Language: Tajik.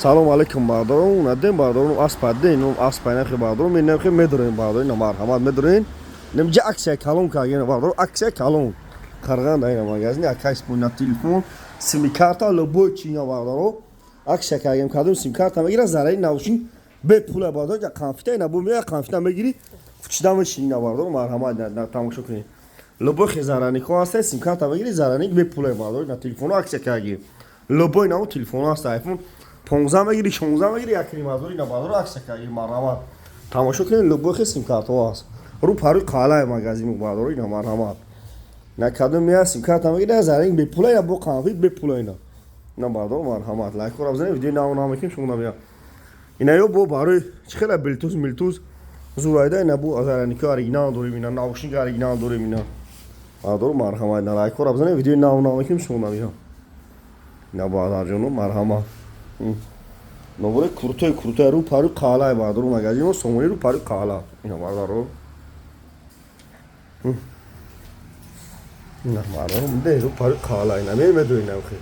Салом алейкум, бародарон. Надем, бародарон, аспа ден, аспа нахи, бародарон, мен медорем, бародарон, ина марҳамат, медорем. Немҷа акция калон кардем, бародарон, акция калон. Қарғанда ина магазин акай на телефон, сим-карта, любой чи, ина, бародарон. Акция кардем, кардем, сим-карта мегира, зарари наушник бе пула, бародарон, конфета ина бу мея, конфета мегири, чида мешини, ина, бародарон, марҳамат, тамошо кунед. Любой хе зарядникҳо ҳастанд, сим-карта мегири, зарядник бе пула, бародарон, ина телефоно акция кардем. Любой навъ телефоно ҳаст, iPhone 15 мегири, 16 мегири, 1,5 ҳазор, ина, бародарон, акция кардем, марҳамат. Тамошо кунед, любой хе сим-картҳо ҳаст. Рӯ парӯи қалаи магазин, бародарон, ина марҳамат. На кадом мея, сим-карта мегири, зарядник бе пула, ина бо конфет бе пула, ина. Ина, бародарон, марҳамат. Лайкҳоро бизанед, видеои нав намекунем, шумо набия. Ина ё бо барои чӣ хела Bluetooth, милтуз зурайда, ина бо зарядникҳои оригинал дорем, ина наушник оригинал дорем, ина. Бародарон, марҳамат, ина лайкҳоро бизанед, видеои нав намекунем, шумо набия. Ина, бародарҷоно, марҳамат. Нобори крутой, крутой, рӯ парӯи қалай, бародарон, магазино сомонӣ, рӯ парӯи қала. Ина, бародарон. Ина, бародарон, де рӯ парӯи қала, ина медои, ина хе.